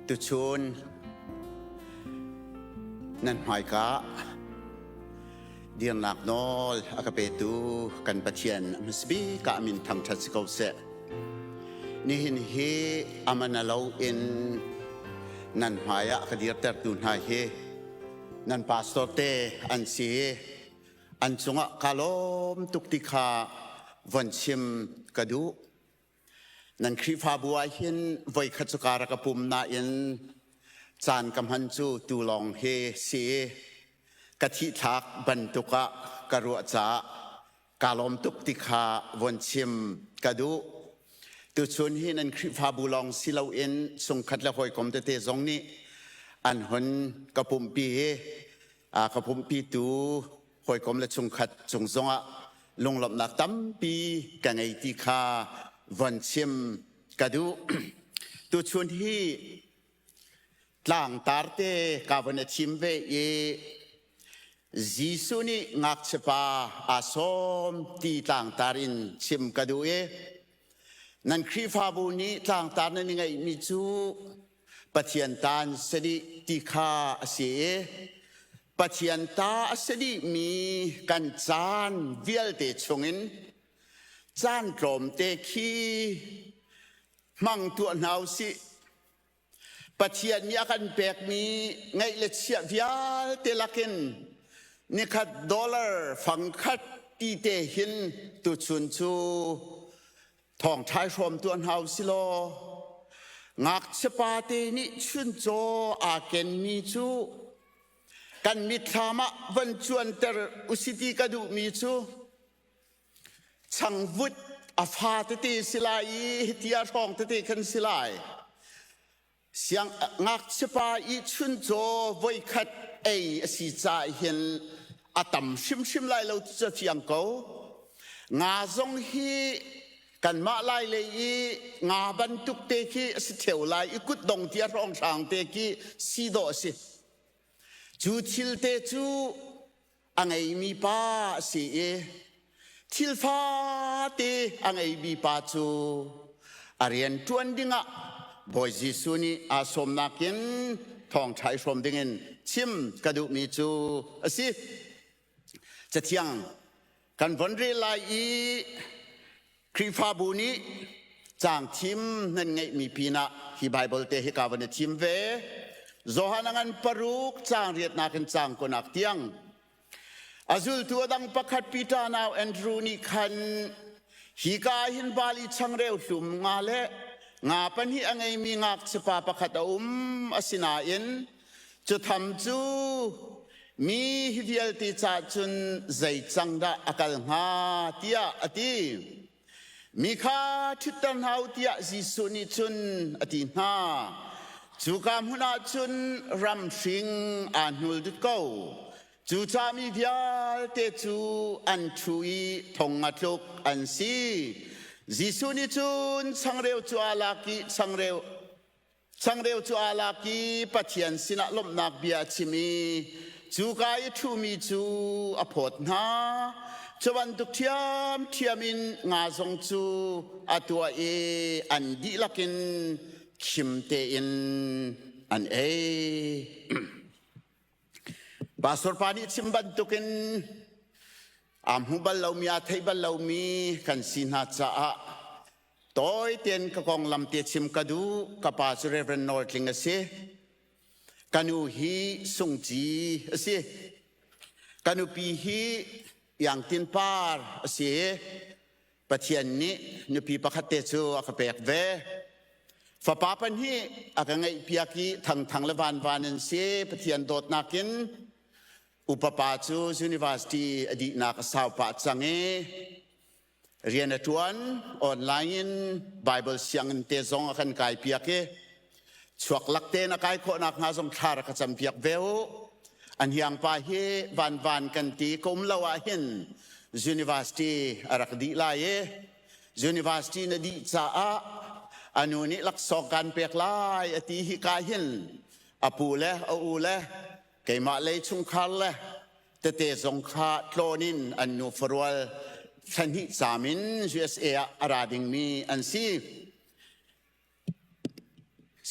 Tuchun nan hmaika dirnak nawl a ka petu kan Pathian hmasabik ah min thangṭhat si ko seh. Nihin hi aman a lo in nan hmai ah ka dirtertu hna hi nan pastor te an si i an cungah ka lawm tuk ti kha von chim ka duh. Nan Khrihfabu ah hin voikhat cu ka rak ka pum nain caan ka hman cu tu lawng hi si i ka thihthlak bantuk ah ka ruah caah kaa lawm tuk ti kha von chim ka duh. Tuchun hi nan Khrihfabu lawng si loin chungkhat le hawikom tete zong nih an hun ka pumhpi i a ka pumhpitu hawikom le chungkhat cung zongah lunglawmhnak tampi ka ngei ti kha von chim ka duh. Tuchun hi tlangtar te ka von i thim ve i Jesuh nih ngakchiapa aa sawm ti tlangtar in chim ka duh i nan Khrihfabu nih tlangtar nan i ngeihmi cu Pathian ta an si dih ti kha a si i Pathian ta a si dihmi kan caan vialte chungin caan tlawmte khi hmang tuah hna u sih. Pathian nih a kan pekmi ngeih le chiah vialte lakin nikhat dollar fangkhat ti te hin tuchun cu thawngṭha i hrawm tuah hna u si law ngakchia pate nih chuncaw aa kenmi cu kan mitthlam ah van cuanter usi ti ka duhmi cu changvut a fa tete si lai i hiti a hrawng tete khan si lai. Siang ngakchiapa i chuncaw voikhat ei a si caah hin a tam hrimhrim lai lo ti cu a fiang ko. Nga zong hi kanmah lai lei i nga bantuk te khi a si theu lai i kutdong tia hrawnghrang te khi si dawh a si. Cu thil te cu a ngeimi pa a si i thil fate a ngeimi pa cu a rian ṭuan dingah Bawi Jesuh nih aa sawmnak in thawngṭha i hrawm dingin chim ka duhmi cu a si. Cathiang kan von rel lai i Khrihfabu nih caang thim nan ngeihmi pinah hi Baibal te hi ka van i thim ve. Johan a ngan paruk caang riatnak in caang kunak tiang. A zultu a dang pakhat Peter nau Andrew nih khan hi ka ah hin bali changreu hlum nga le nga pahnih a ngeimi ngakchiapa pakhat a um asinain cu tham cu mi hi vialte caah cun zei cang dah a kal hnga tiah a ti. Mi kha ṭhutter hna u tiah Jesuh nih cun a ti hna. Cuka hmun ah cun ramhring aa hnul dut ko. Cucaah mi vialte cu an ṭhu i thong nga tluk an si. Jesuh nih cun changreu cu aa lak i changreu Changreu cu aa lak i Pathian sinah lawmhnak bia a chim i cuka i ṭhumi cu a phawt hna. Cu bantuk ṭhiamṭhiam in nga zong cu a tuah i an dihlak in khim tein an ei. Pastor pa nih chim bantukin aa hmu bal lomi, aa thei bal lomi kan si hna caah tawi tein ka konglam te chim ka duh. Ka pa cu Reverend Nawl Tling a si. Ka nu hi Sungci a si. Ka nupi hi Iang Tin Par a si. Pathian nih nupi pakhat te cu a ka pek ve. Fapa pahnih a ka ngeihpiak i thangthang le vanvan an si. Pathian dawtnak in upa pa cu university a dihnak a sau pah cang i rian a ṭuan online in Bible sianginn te zong a kan kaipiak i chuak lak tein a kai khawhnak hnga zong thla rak ka campiak ve u. An hiangpa hi vanvan kan ti ka um lo ah hin university a rak dih lai i university na dih caah a nu nih laksawng kan pek lai a ti hi ka hin a pu le a u le keimah lei chungkhar le tete zong kha tlawn in an nu farual thlahnih caam in USA ah a ra dingmi an si.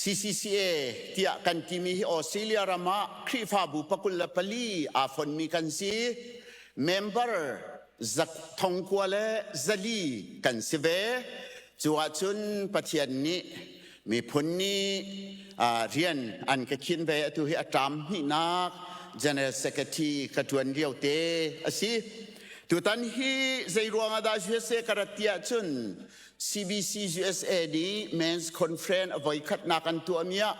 CCCA tiah kan timi hi Australia ram ah Khrihfabu pakul le pali aa fonmi kan si. Member thongkua le zali kan si ve. Cu ahcun Pathian nih miphun nih rian an ka khin ve. Atu hi a ṭam hnihnak General Secretary ka ṭuan lio te a si. Tutan hi zei ruangah dah USA ka rat ti ahcun CBC USA nih Men's Conference a voikhatnak an tuahmi ah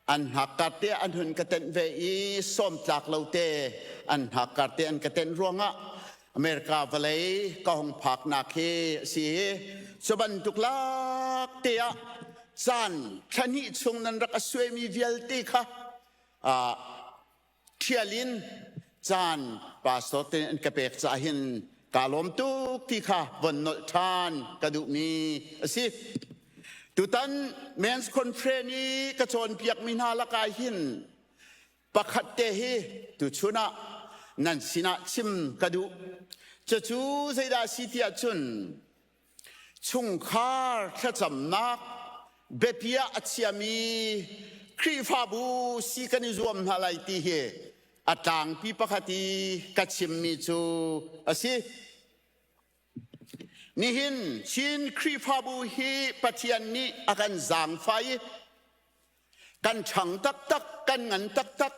an hnakkar te an hun ka tenh ve i sawmtlak lo te an hnakkar te an ka tenh ruangah America vawlei ka hung phaknak hi a si. Cu bantuk lak te ah caan thlahnih chung nan rak a suaimi vialte kha ṭhial in caan pastor te an ka pek caah hin kaa lawm tuk ti kha von nolh ṭhan ka duhmi a si. Tutan Men's Conference i ka cawnpiakmi hna lakah hin pakhat te hi tuchun ah nan sinah chim ka duh. Cucu zeidah a si tiah cun Chungkhar thlacamnak biapi ah a chiami Khrihfabu si kan i zuam hna lai ti hi a tlangpi pakhat i ka chimmi cu a si. Nihin Chin Khrihfabu hi Pathian nih a kan zaangfah i kan ṭhang taktak, kan ngan taktak.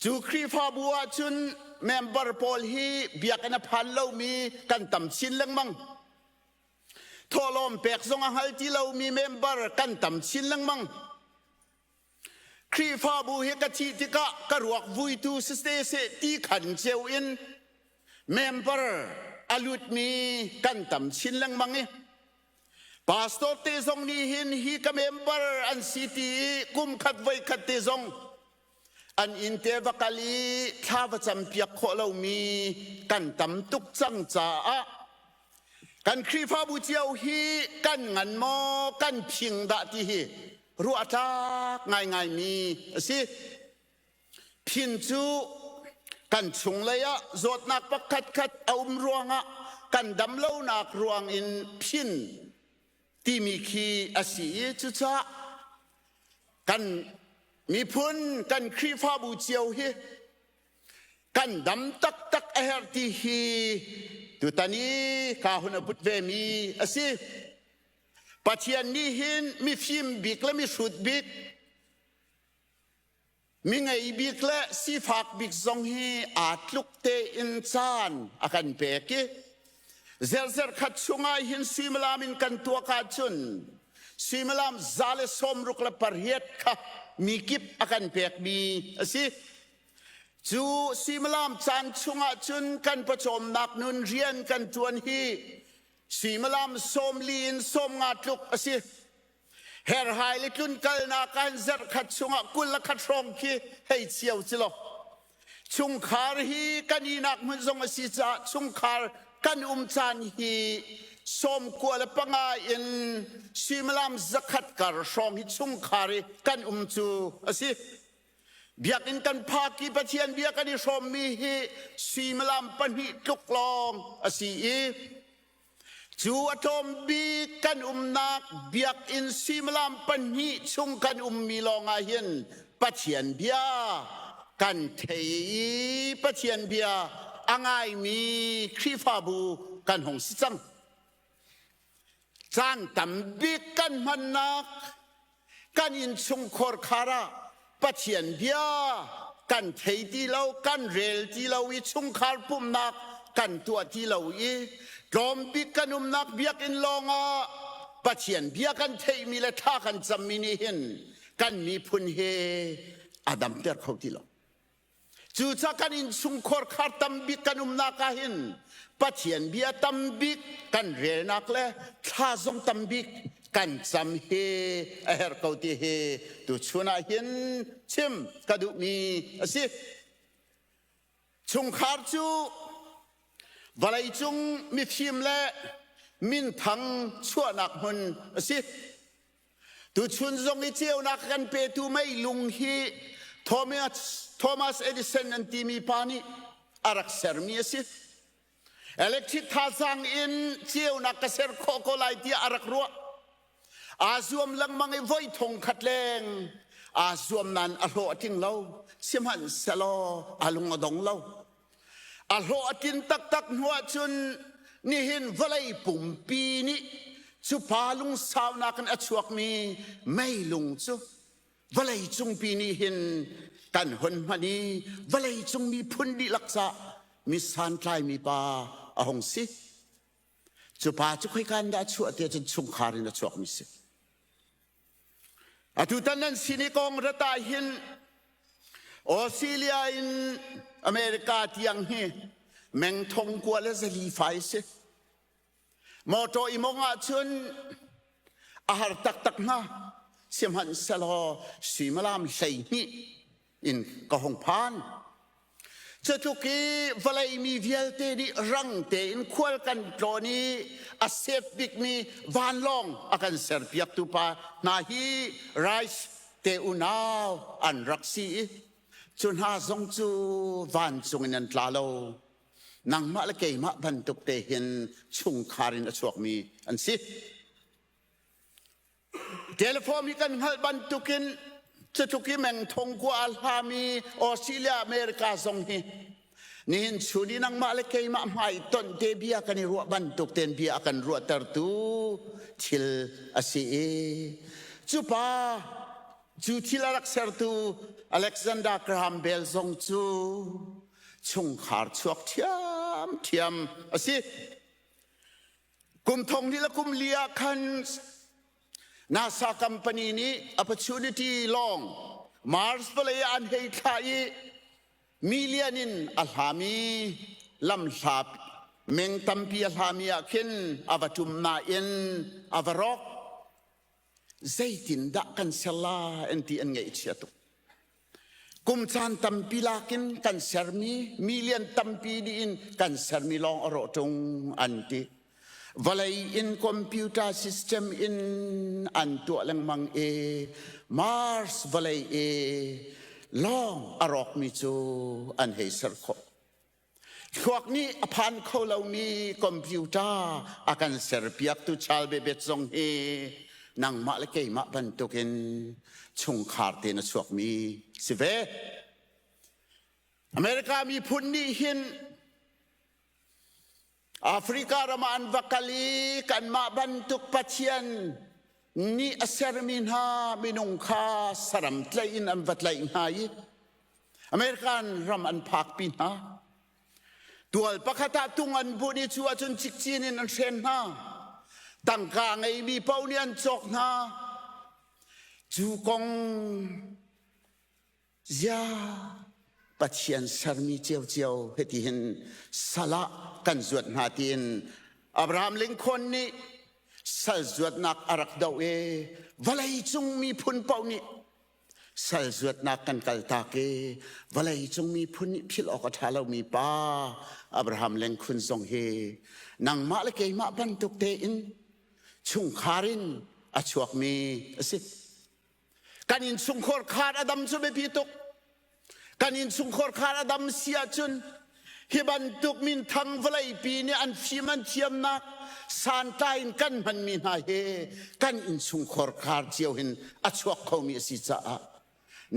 Cu Khrihfabu ahcun member pawl hi biakinn a phan lomi kan tam chin lengmang. Thawhlawm pek zong a hngal ti lomi member kan tam chin lengmang. Khrihfabu hi ka thih tikah ka ruak vuitu siste seh ti khan ceu in member a lutmi kan tam chin lengmang i Pastor te zong nih hin hi ka member an si ti i kum khat voi khat te zong an inn te va kal i thla va cam piak khawh lomi kan tam tuk cang caah kan Khrihfabu cio hi kan ngan maw kan phing dah ti hi ruah tlak ngaingaimi a si. Phin cu kan chunglei ah zawtnak pakhat khat a um ruangah kan dam lonak ruangin phin timi khi a si i cucaah kan miphun kan Khrihfabu cio hi kan dam taktak a herh ti hi tutan i ka hun a put vemi a si. Pathian nih hin mifim bik le mihrut bik Mi ngei bik le sifak bik zong hi aa tluk tein caan a kan pek i zerzer khat chungah hin suimilam in kan tuak ahcun suimilam 168 kha mi kip a kan pekmi a si. Cu suimilam caan chungah cun kan pawcawmnak nun rian kan ṭuan hi suimilam 40 in 50 tluk a si. Herhai le tlunkalnak ah zarhkhat chungah 21 hrawng khi hei cio ci law chungkhar hi kan inak hmun zong a si caah chungkhar kan um caan hi 95 in suimilam 100 kar hrawng hi chungkhar i kan um cu a si. Biakinn kan phak i Pathian bia kan i hrawmmi hi suimilam pahnih tluk lawng a si i Cu a tlawm bik kan umnak biakinn suimilam pahnih chung kan ummi lawngah hin Pathian bia kan thei i Pathian bia a ngaimi Khrihfabu kan hung si cang. Caan tam bik kan hmannak kan innchungkhar khar ah Pathian bia kan thei ti lo, kan rel ti lo i chungkhar pumhnak kan tuah ti lo i tlawmbik kan umnak biakinn lawngah Pathian bia kan theihmi le thla kan cammi nih hin kan miphun he a damter kho ti lo. Cucaah kan innchungkhar khar tambik kan umnak ah hin Pathian bia tambik kan relnak le thla zong tambik kan cam hi a herh ko ti hi tuchun ah hin chim ka duhmi a si. Chungkhar cu vawleicung mifim le minthang chuahnak hmun a si. Tuchun zong i ceunak kan petu meilung hi Thomas, Thomas Edison an timi pa nih a rak sermi a si. Electric thazaang in ceunak ka ser khawh ko lai tiah a rak ruah. Aa zuam lengmang i voi thong khat leng aa zuam nain a hlawh a tling lo. Sihmanhsehlaw a lung a dong lo. A hlawh a tlin taktak hnu ahcun nihin vawlei pumpi nih cu pa lungsaunak in a chuakmi meilung cu vawlei cungpi nih hin kan hun hman i vawlei cung miphun dihlak cah mi santlaimi pa a hung si. Cu pa cu khoika in dah a chuah ti ahcun chungkhar in a chuakmi si. Atutan nan sin i kong rat ah hin Australia in America tiang hi meng thong kua le zali fai si. Motor i mong ahcun a har taktak hnga. Sihmanhsehlaw suimilam 12 in ka hung phan. Cutluk i vawlei mi vialte nih rang tein khual kan tlawn i a sef bikmi vanlawng a kan serpiaktu pa hna hi Rice te unau an rak si i cu hna zong cu vancung in an tla lo. Nangmah le keimah bantuk te hin chungkhar in a chuakmi an si. Telephone hi kan hngalh bantukin cutluk i meng thong kua a hlami Australia America zong hi nihin chun i nangmah le keimah hmai tonh te bia kan i ruah bantuk ten bia a kan ruahtertu thil a si i cu pa cu thil a rak sertu Alexander Graham Bell zong cu chungkhar chuak ṭhiamṭhiam a si. Kum thong hnih le kum li ah khan NASA company nih opportunity lawng Mars vawlei ah an hei thlah i million in a hlami lamhla meng tampi a hlami ah khin a va ṭum nain a va rawk. Zeitindah kan ser lai an ti an ngaihchia tuk. Kum caan tampi lakin kan sermi, million tampi dih in kan sermi lawng a rawh ṭung an ti. Vawlei in computer system in an tuah lengmang i Mars vawlei i lawng a rawkmi cu an hei ser khawh. Thluak nih a phan kho lomi computer a kan serpiaktu Charles Babbage zong hi nangmah le keimah bantukin chungkhar tein a chuakmi si ve. America miphun nih hin Africa ram ah an va kal i kanmah bantuk Pathian nih a sermi hna minung kha saram tlaih in an va tlaih hna i American ram an phakpi hna. Tual pakhat ah tung an bunh i cu ahcun cikcin in an hren hna. Tangka ngeimi paoh nih an cawk hna. Cu kong zia Pathian sermi ciocio hiti hin sal ah kan zuat hna tiin Abraham Lincoln nih sal zuatnak a rak doh i vawlei cung miphun paoh nih sal zuatnak kan kaltak i vawlei cung miphun nih philh awk a ṭha lomi pa Abraham Lincoln zong hi nangmah le keimah bantuk tein chungkhar in a chuakmi a si. Kan innchungkhar khar a dam cu biapi tuk. Kan innchungkhar khar a dam si ahcun hi bantuk minthang vawleipi nih an fim an thiamnak santlai in kan hmanmi hna hi kan innchungkhar khar cio hin a chuak khomi a si caah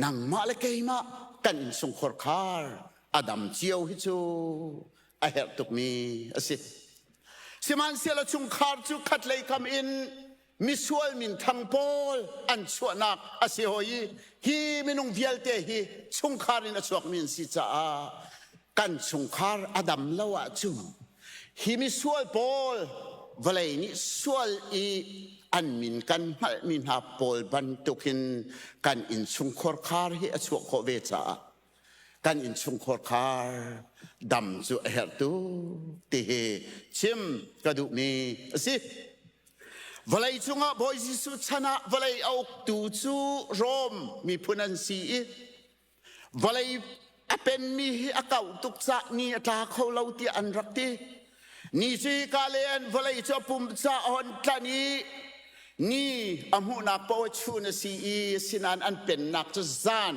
nangmah le keimah kan innchungkhar khar a dam cio hi cu a herh tukmi a si. Sihmanhsehlaw chungkhar cu khatlei kam in misual minthang pawl an chuahnak a si hoi i hi minung vialte hi chungkhar in a chuakmi an si caah kan chungkhar a dam lo ahcun hi misual pawl vawlei nih sual i an min kan hngalhmi hna pawl bantukin kan innchungkhar khar hi a chuah khawh ve caah kan innchungkhar khar dam cu a herh tuk ti hi chim ka duhmi a si. Vawlei cungah Bawi Jesuh chan ah vawlei a uktu cu Rom miphun an si i vawlei a penmi hi a kauh tuk cah ni a tla kho lo tiah an rak ti. Ni cu hika le an vawlei cu a pum ca a hon tlan i ni a hmuhnak paoh chun a si i asinain an pennak cu zan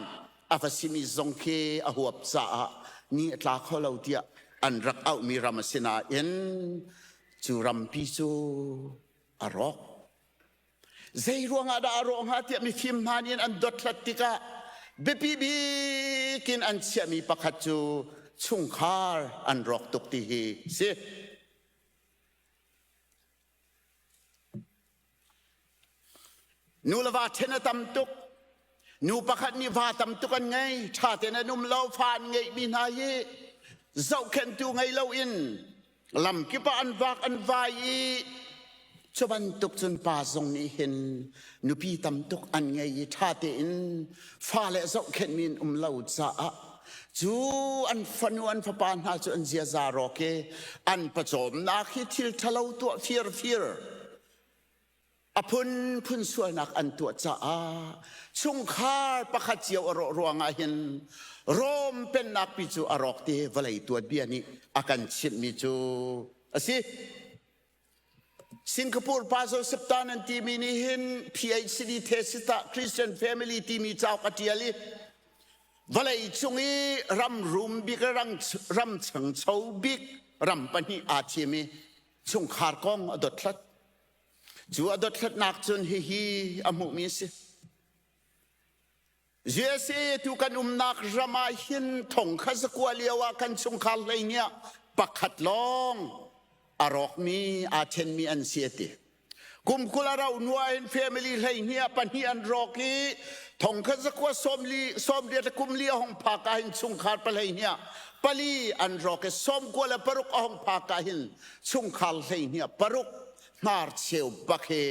a va simi zong khi a huap caah ni a tla kho lo tiah an rak auhmi ram a si nain cu rampi cu a rawk. Zei ruangah dah a rawh hnga tiah mifim hna nih an dothlat tikah biapi bik in an chiahmi pakhat cu chungkhar an rawk tuk ti hi si. Nu le va ṭhen a tam tuk. Nu pakhat nih va tam tuk an ngei. Ṭha tein an um lo. Fa an ngeihmi hna hi zohkhenhtu ngei loin lamkip ah an vak an vai i cu bantuk cun pa zong nih hin nupi tam tuk an ngei i ṭha tein fale zohkhenhmi an um lo caah cu an fanu an fapa hna cu an ziaza rawk i an pawcawmnak hi thil ṭhalo tuah firfir a phunphun sualnak an tuah caah chungkhar pakhat cio a rawh ruangah hin Rom pennak pi cu a rawk ti vawlei tuanbia nih a kan chimhmi cu a si. Singapore pa Joseph Tan an timi nih hin PhD thesis ah Christian Family timi cauk a ṭial i vawlei cung i ram rum bik ram changcho bik ram pahnih aa thim i chungkhar kong a dothlat. Cu a dothlatnak cun hihi a hmuhmi a si. USA tu kan umnak ram ah hin thong kha zakua lio ah kan chungkhar hleihnih pakhat lawng a rawkmi aa ṭhenmi an si a ti. Kum 20 a rauh hnu ah hin family 12 pahnih an rawk i thong kha zakua sawmli sawmriat le kum li a hong phak ah hin chungkhar pahleihnih pali an rawk i 96 a hong phak ah hin chungkhar 12 paruk hnarcheu bak hi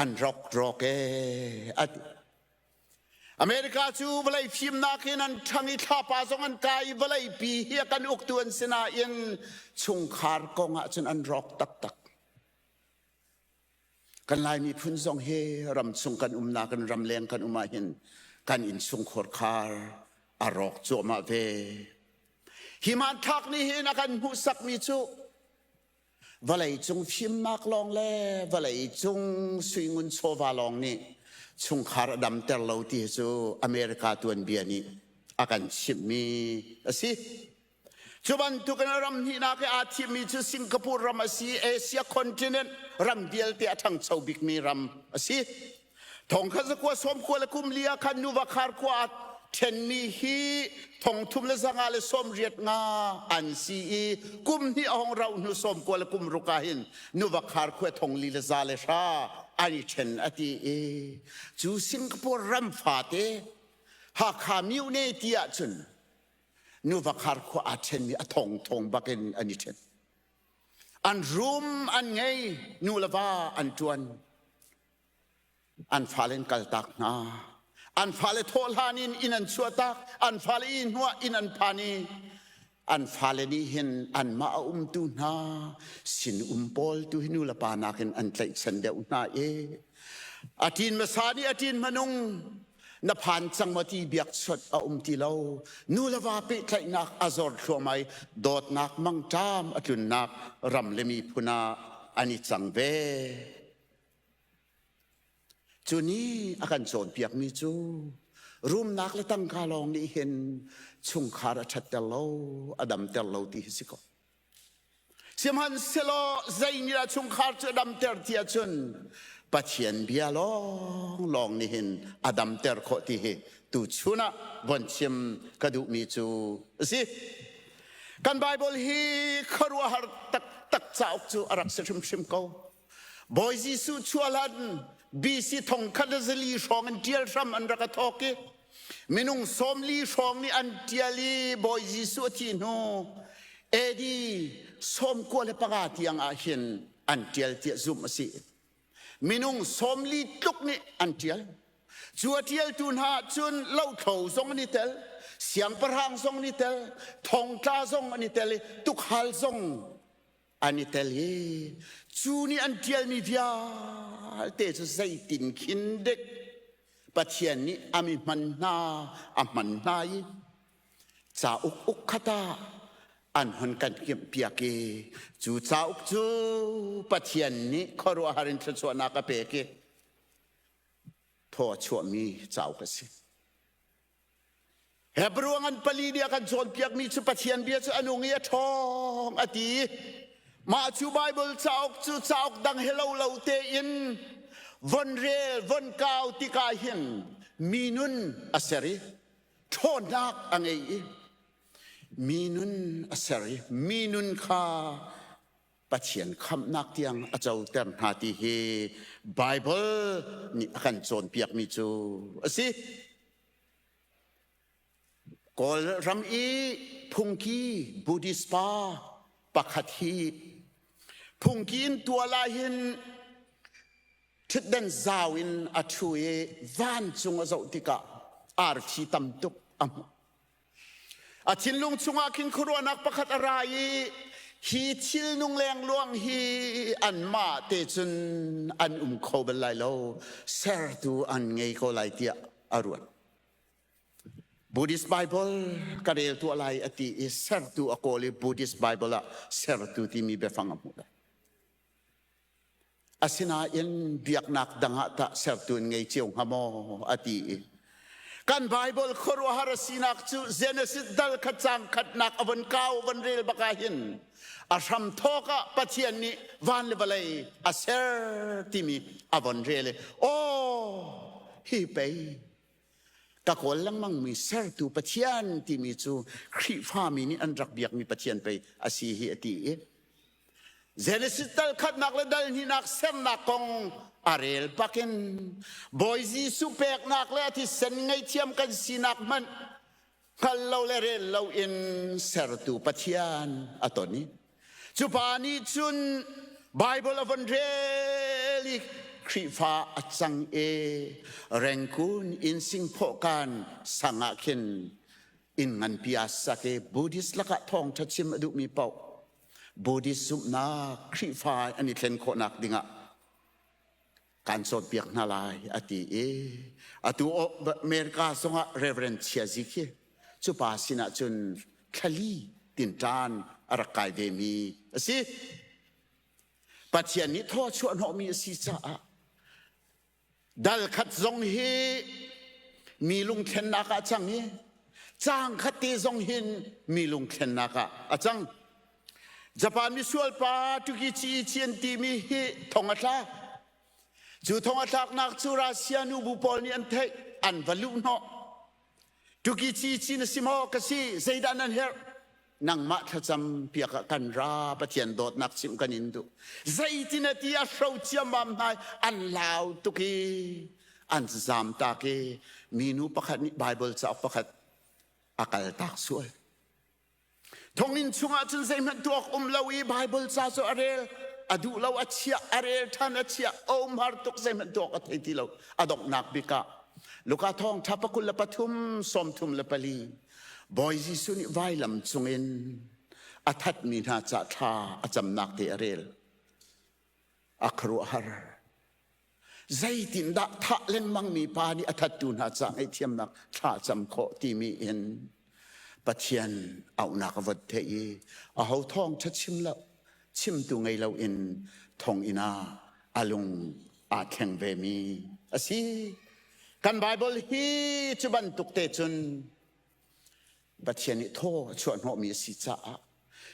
an rawk rawk e ati. America cu vawlei fimnak in an ṭhang i thlapa zong an kai i vawlei pi hi a kan uktu an si nain chungkhar kong ah cun an rawk taktak. Kan Lai miphun zong hi ramchung kan umnak in ramleng kan um ahhin kan innchungkhar khar a rawk cuahmah ve. Hi hmanthlak nih hin a kan hmuhsakmi cu Vawleicung fimnak lawng le vawleicung suingun chawva lawng nih chungkhar a damter lo ti hi cu America tuanbia nih a kan chimhmi a si. Cu bantukin a ram hnihnak i aa thimmi cu Singapore ram a si. Asia continent ram vialte a ṭhangcho bikmi ram a si. Thong kha zakua sawm khua le kum li ah khan nuva khar khua ah ṭhenmi hi thong thum le zanga le sawm riat nga an si i kum hnih a hong rauh hnu sawm kua le kum ruk ah hin nuva khar khua thong li le za le hra an i ṭhen a ti i cu Singapore ram fate Hakha Myone ti ahcun nuva khar khua aa ṭhenmi a thong thong bakin an i ṭhen. An rum an ngei nu le va an ṭuan. An fale an kaltak hna. An fale thawh hlan in inn an chuahtak. An fale i hnuah inn an phan i an fale nih hin anmah a umtu hna sinum pawl tu hi nu le pa nakin an tlaihchan deuh hna i a ṭin hmasa nih a ṭin hmanung na phan cang maw ti biakchawnh a um ti lo. Nu le va pehtlaihnak a zor thluahmah i dawtnak mangṭam a tlunnak ram le miphun ah an i cang ve. Cu nih a kan cawnpiakmi cu rumnak le tangka lawng nih hin chungkhar a ṭhatter lo, a damter lo ti hi si ko. Sihmanhsehlaw zei nih dah chungkhar cu a damter ti ahcun Pathian bia lawnglawng nih hin a damter khawh ti hi tuchun ah von chim ka duhmi cu a si. Kan Baibal hi khuaruahhar taktak cauk cu a rak si hrimhrim ko. Bawi Jesuh chuahlan BC thongkhat le zali hrawng in ṭial hram an rak a thawk i minung 40 hrawng nih an ṭial i Bawi Jesuh a thih hnu AD 95 tiang ah hin an ṭial tiah zumh a si. Minung 40 tluk nih an ṭial. Cu a ṭialtu hna cun lothlo zong an i tel, siangpahrang zong an i tel, thongtla zong an i tel i tukhal zong an i tel i cu nih an ṭialmi vialte cu zeitin khin dek Pathian nih a mi hman hna a hman hna i cauk uk khat ah an hun kan kimhpiak i cu cauk cu Pathian nih khuaruahhar in thluachuahnak a pek i thaw a chuahmi cauk a si. Hebrew ngan pali nih a kan cawnpiakmi cu Pathian bia cu a nung i a ṭhawng a ti. Mah cu Baibal cauk cu cauk dang he lo lo tein Von rel von kau tikah hin mi nun a ser i ṭhawnnak a ngei i mi nun a ser i mi nun kha Pathian khamhnak tiang a coter hna ti hi Baibal nih a kan cawnpiakmi cu a si. Kawlram i phungki Buddhist pa pakhat hi phungki in tual ah hin ṭhutdan zau in a ṭhu i vancung a zoh tikah arfi tam tuk a hmuh. A thinlung chungah khin khuaruahnak pakhat a ra i hi thil nung lengluang hi anmah te cun an um kho bal lai lo, sertu an ngei ko lai tiah a ruat. Buddhist Bible ka rel tuah lai a ti i sertu a kawl i Buddhist Bible ah sertu timi biafang a hmuh lai. Asinain biaknak dang ah tah sertu in ngei cio hnga maw a ti i kan Bible khuaruahhar a sinak cu Genesis dal khat cang khatnak a von kau von rel bak ah hin a hram thawk ah Pathian nih van le vawlei a ser timi a von rel i aw hi pei ka kawl lengmang mi sertu Pathian timi cu Khrihfami nih an rak biakmi Pathian pei a si hi a ti i Genesis dal khatnak le dal hnihnak sernak kong a rel bakin Bawi Jesuh peknak le a thisen ngaihthiam kan sinak hmanh hngal lo le rel lo in sertu Pathian a ton i cu pa nih cun Bible a von rel i Khrihfa a cang i Rangoon inn singphawhkan sang ah khin inn nganpi aa sak i Buddhist lakah thawngṭha chim a duhmi paoh Buddhist zumhnak Khrihfa an i thlen khawhnak dingah kan cawnpiak hna lai a ti i atu America zongah Reverend Chia Zi khi cu pa sinah cun thlali tinṭan a rak kai vemi a si. Pathian nih thaw chuah hnawhmi a si caah Dal khat zong hi mi lungthlennak ah a cang i caang khat te zong hin mi lungthlennak ah a cang. Japan misual pa Tukichi Ichi an timi hi thong a tla. Cu thong a tlaknak cu Russia nubu pawl nih an theih, an va luh hnawh. Tukichi Ichi na si maw? Ka si. Zeidah nan herh? Nangmah thlacam piak ah kan ra Pathian dawtnak chimh kan in duh zeitin a ti a hro ciammam hna an lau tuk i an zam tak i minu pakhat nih Bible cauk pakhat a kal tak sual thonginn chungah cun zeihmanh tuak um lo i Bible ca cu a rel a duh lo a chiah a rel ṭhan a chiah a um har tuk zeihmanh tuak a thei ti lo a donghnak bik ah Luka thawng ṭha 23 34 Bawi Jesuh nih vailam cungin a thatmi hna ca thla a camnak te a rel. A khuaruahhar. Zeitindah thah lengmangmi pa nih a thattu hna ca ngaihthiamnak thla cam khawh timi in Pathian auhnak a vot theih i aho thawng ṭha chim lo chimtu ngei loin thonginn ah a lung aa thleng vemi a si. Kan Baibal hi cu bantuk te cun Pathian nih thaw a chuah hnawhmi a si caah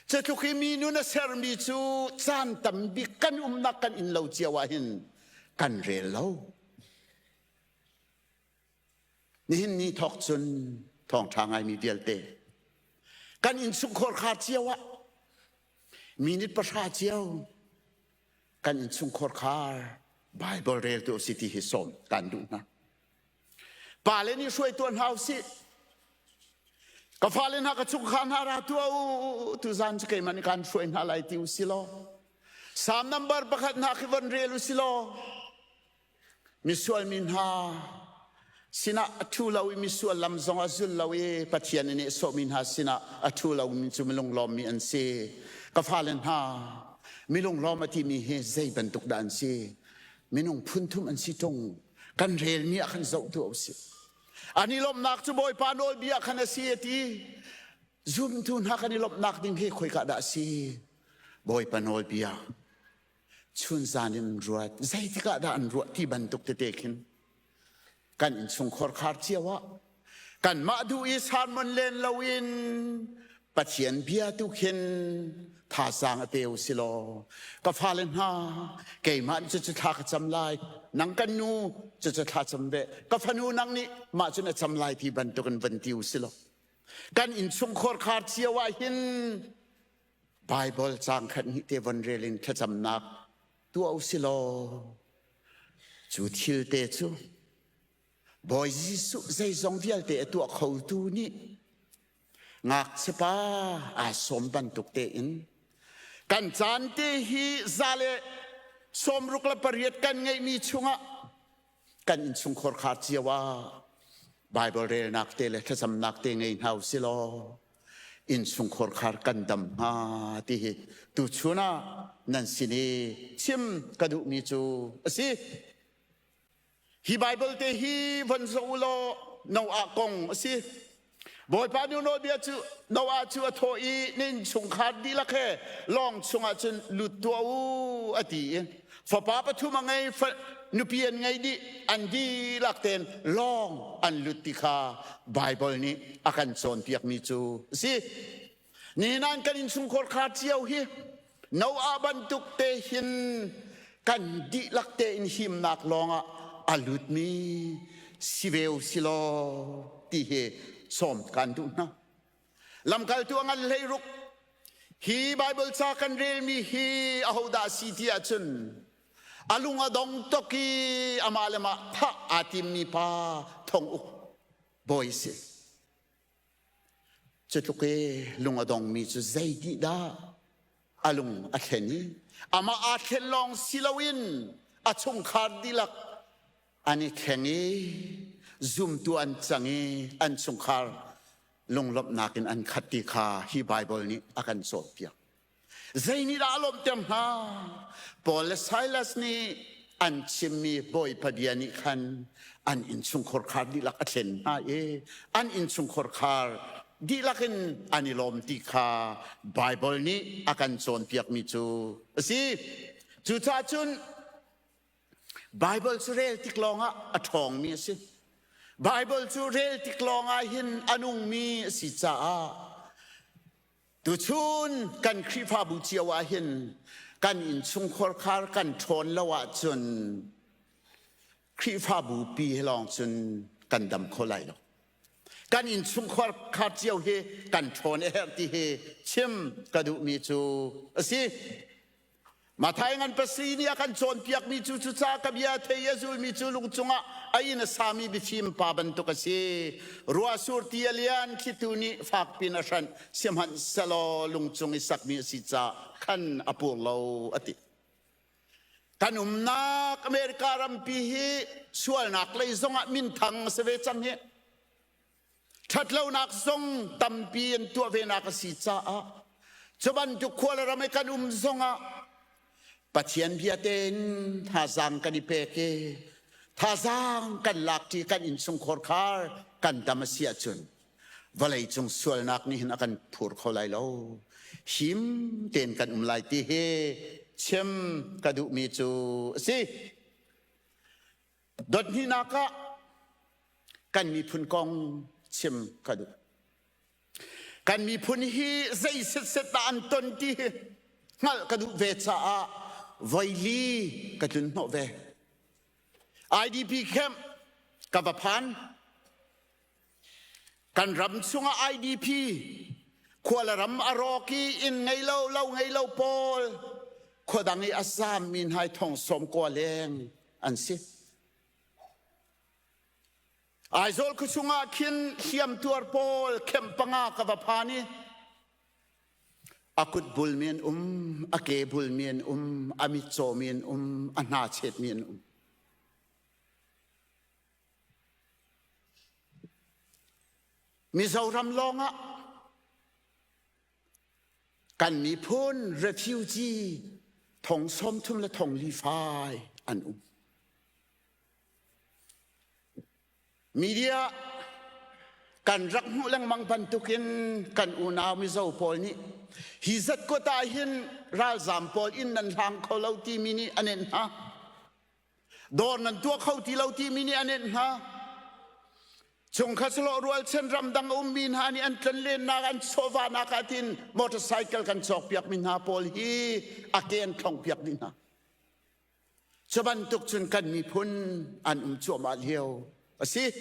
cutluk i mi nun a sermi cu caan tam bik kan umnak kan inn lo cio ah hin kan rel lo. Nihin ni thawk cun thawngṭha ngaimi vialte kan innchungkhar kha cio ah minute pahra cio kan innchungkhar khar Bible reltu si ti hi sawm kan duh hna. Pale nih hruai tuah hna usih. Ka fale hna ka chungkhar hna ra tuah u tuzan cu keimah nih kan hruai hna lai ti u si law Psalm number pakhat hna khi von rel u si law Misual mi hna sinah a ṭhu lo i misual lam zong a zul lo i Pathian i nehsawhmi hna sinah a ṭhu lomi cu milunglawmmi an si. Ka fale hna, milunglawm a timi hi zei bantuk dah an si? Minung phunthum an si ṭung. Kan relmi ah khan zoh tuah u sih. An i lawmhnak cu Bawipa nawlbia khan a si a ti. Zumtu hna kan i lawmhnak ding hi khoika dah a si? Bawipa nawlbia. Chunzan in an ruat zeitik ah dah an ruah ti bantuk tete khin kan innchungkhar khar cio ah kanmah duh i sermon len loin. Pathian bia tu khin thazaang a pe u si law ka fale hna keimah nih cucu thla ka cam lai nang kan nu cucu thla cam ve ka fanu nang nih mah cun a cam lai ti bantukin van ti u si law kan innchungkhar khar cio ah hin Bible caang khat hnih te von rel in thlacamnak tuah u si law cu thil te cu Bawi Jesuh zeizong vialte a tuah khotu nih ngakchiapa aa sawm bantuk tein kan caan te hi za le 68 kan ngeihmi chungah kan innchungkhar khar cio ah Bible relnak te le thlacamnak te ngei hna u si law innchungkhar khar kan dam hnga ti hi tuchun ah nan sin i chim ka duhmi cu a si. Hi Bible te hi von zoh u law Noah kong a si. Bawipa nu nawlbia cu Noah cu a thawh i na innchungkhar dihlak he lawng chungah cun lut tuah u a ti i fapa pathum a ngei nupi an ngei dih an dihlak tein lawng an lut ti kha Bible nih a kan cawnpiakmi cu a si. Nihin ah kan innchungkhar kha cio hi Noah bantuk te hin kan dihlak tein himnak lawngah a lutmi si ve u si law ti hi sawm kan duh hna. Lamkaltu a ngan 16 hi Bible ca kan relmi hi ahodah si ti ahcun a lung a dong tuk i amah le mah thah aa timmi pa thong-uk bawi si. Cutluk i lung a dongmi cu zei dah a lung a thlen i amah aa thlen lawng si loin a chungkhar dihlak an i thleng i zumtu an cang i an chungkhar lunglawmhnak in an khat ti kha hi Baibal nih a kan cawnpiak. Zei nih dah a lawmhter hna? Paul le Silas nih an chimmi Bawipa bia nih khan an innchungkhar khar dihlak a thlen hna i an innchungkhar khar dihlak in an i lawm ti kha Baibal nih a kan cawnpiakmi cu a si. Cucaah cun Baibal cu rel tik lawngah a ṭhawngmi a si. Baibal cu rel tik lawngah hin a nungmi a si caah Tuchun kan Khrihfabu cio ah hin kan innchungkhar khar kan ṭhawn lo ahcun Khrihfabu pi he lawng cun kan dam kho lai lo. Kan innchungkhar khar cio hi kan ṭhawn a herh ti hi chim ka duhmi cu a si. Mathai ngan pasri nih a kan cawnpiakmi cu cucaah ka bia thei a zulmi cu lung cungah a inn a sami biafim pa bantuk a si. Ruahsur ti a lian thlitu nih fakpin a hranh sihmanhsehlaw lung cung i sakmi a si caah khan a pur lo a ti. Kan umnak America rampi hi sualnak lei zongah minthang a si ve cang hi. Ṭhatlonak zong tampi an tuah venak a si caah cu bantuk khua le ram i kan um zongah Pathian bia tein thazaang kan i pek i thazaang kan lakṭi kan innchungkhar khar kan dam a si ahcun vawlei cung sualnak nih hin a kan phur kho lai lo. Him tein kan um lai ti hi chim ka duhmi cu a si. Dothnihnak ah kan miphun kong chim ka duh. Kan miphun hi zei setset dah an ton ti hi hngalh ka duh ve caah voili ka tlun hnawh ve. IDP camp ka va phan. Kan ram chungah IDP khua le ram a rawk i inn ngei lo lo ngei lo pawl khua dang i a zaammi hna i thong sawm kua leng an si. Aizawl khuachung ah khin hliamtuar pawl khem panga ka va phan i a kut bulmi an um, a ke bulmi an um, a mitcawmi an um, a hna chetmi an um. Mizoram lawngah kan miphun refugee thong 30 le thong li fai an um. Media kan rak hmuh lengmang bantukin kan unau Mizo pawl nih hi zat kut ah hin ralzam pawl inn nan hlang kho lo timi nih an en hna. Dawr nan tuah kho ti lo timi nih an enh hna. Chungkhat sawlawh rualchan ramdang a ummi hna nih an tlonlennak an chawhvahnak ah tin motorcycle kan cawkpiakmi hna pawl hi a ke an thlongpiak dih hna. Cu bantuk cun kan miphun an um cuahmah lio a si.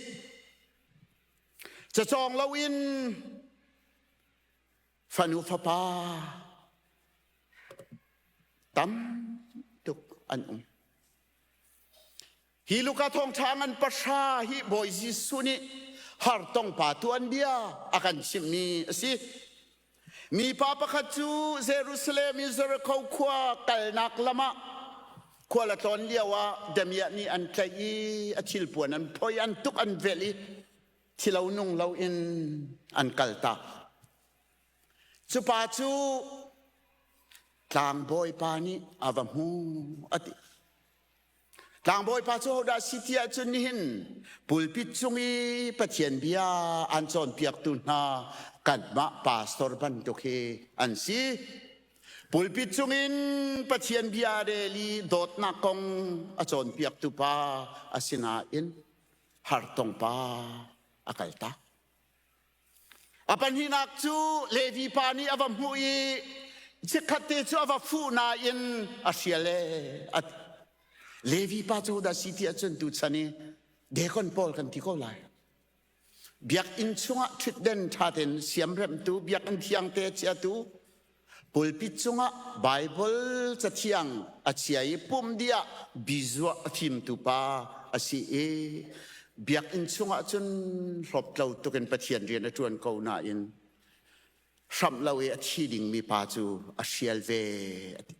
Cacawng loin fanu fapa tam tuk an um. Hi Luka thawngṭha ngan pahra hi Bawi Jesuh nih hartong pa tuanbia a kan chimhmi a si. Mipa pakhat cu Jerusalem i Jericho khua kalnak lam ah khual a tlawn lio ah damiah nih an tlaih i a thilpuan an phoi, an tuk, an velh i thilo nung loin an kaltak. Cu pa cu tlangbawi pa nih a va hmu a ti. Tlangbawi pa cu hodah si ti ahcun nihin pulpit cung i Pathian bia an cawnpiaktu hna kanmah pastor bantuk hi an si. Pulpit cungin Pathian bia rel i dawtnak kong a cawnpiaktu pa asinain hartong pa a kaltak. A pahnihnak cu Levi pa nih a va hmuh i chikkhat te cu a va fuh nain a hrial ee. Levi pa cu dah si ti ahcun tuchan i dekon pawl kan ti ko lai. Biakinn chungah ṭhutden ṭha tein siamremtu, biakinn thiangte chiatu, pulpit cungah Baibal cathiang a chia i pumh dih ah bizuah a fimtu pa a si i biakinn chungah cun hlawptlo tuk in Pathian rian a ṭuan ko nain hramh lo i a thi dingmi pa cu a hrial ve a ti.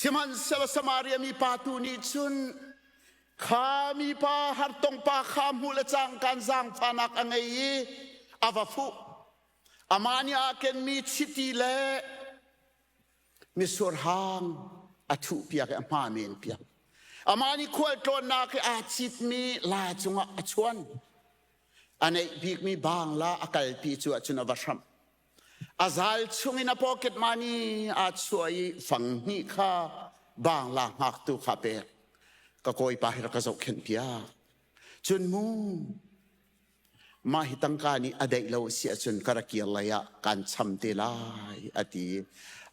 Sihmanhsehlaw Samaria mi pa tu nih cun kha mipa hartong pa kha hmuh le cangkaan zaangfahnak a ngei i a va fuh. Amah nih aa kenmi chiti le mitsur hang a thuhpiak i a hma men piak. Amah nih khualtlawnnak i aa citmi la cungah a chuan. A neih bikmi bangla a kalpi cu ahcun a va hramh. A zal chungin a pocket money aa chuah i fang hnih kha bangla hngaktu kha pek. Ka kawipa hi rak ka zohkhenh piak. Cun mu, mah hi tangka nih a daih lo si ahcun ka rak kir lei ah kaan cham te lai a ti.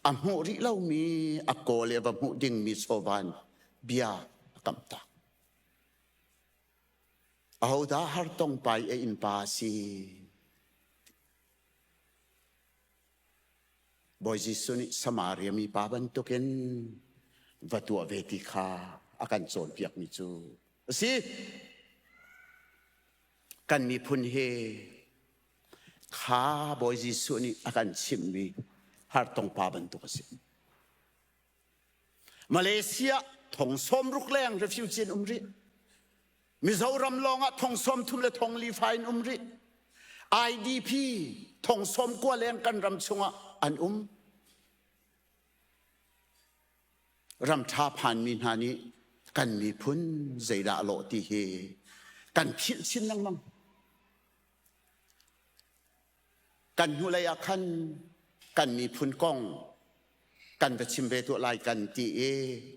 A hmuh rih lomi a kawl i a va hmuh dingmi chawvan bia a kamh tak. Ahodah hartong pai a innpa a si? Bawi Jesuh nih Samaria mi pa bantukin va tuah ve ti kha a kan cawnpiakmi cu a si. Kan miphun hi kha Bawi Jesuh nih a kan chimhmi hartong pa bantuk a si. Malaysia thong sawm ruk leng refugee an um rih. Mizoram lawng ah thong sawm thum le thong li fa in um rih. IDP thong sawm kua leng kan ram chungah an um. Ram ṭha phanmi hna nih kan miphun zeidah lawh ti hi kan philh chin lengmang. Kan hnulei ah khan kan miphun kong kan va chim ve tuah lai kan ti i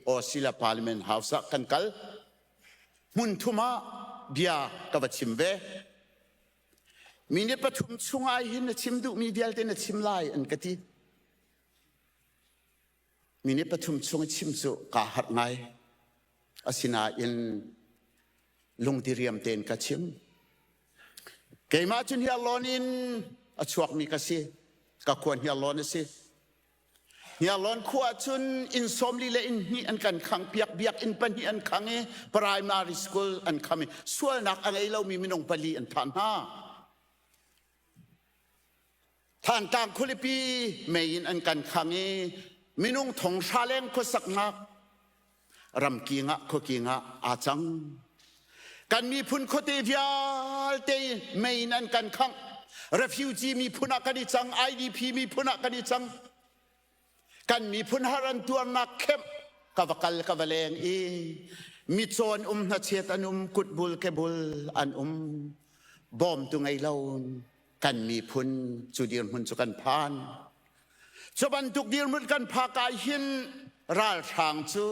Australia Parliament House ah kan kal. Hmun thum ah bia ka va chim ve. Minute pathum chung ah hin na chim duhmi vialte na chim lai an ka ti. Minute pathum chung i chim cu kaa harh ngai. Asinain lungdiriam tein ka chim. Keimah cu Hniarlawn in a chuakmi ka si. Ka khua Hniarlawn a si. Hniarlawn khua cun inn sawmli le inn hnih an kan khang piak biakinn pahnih an khang i primary school an kham i sualnak a ngei lomi minung pali an thah hna. Thantlang khualipi mei in an kan khang i minung thong hra leng khuasaknak ramking ah khuaking ah aa cang. Kan miphun khuate vialte mei in an kan khangh. Refugee miphun ah kan i cang, IDP miphun ah kan i cang. Kan miphun har an tuarnak kemh ka va kal ka va leng i mitcaw an um hnachet an um kutbul kebul an um bawmtu ngei lo kan miphun cu dirhmun cu kan phan. Cu bantuk dirhmun kan phak ah hin ralhrang cu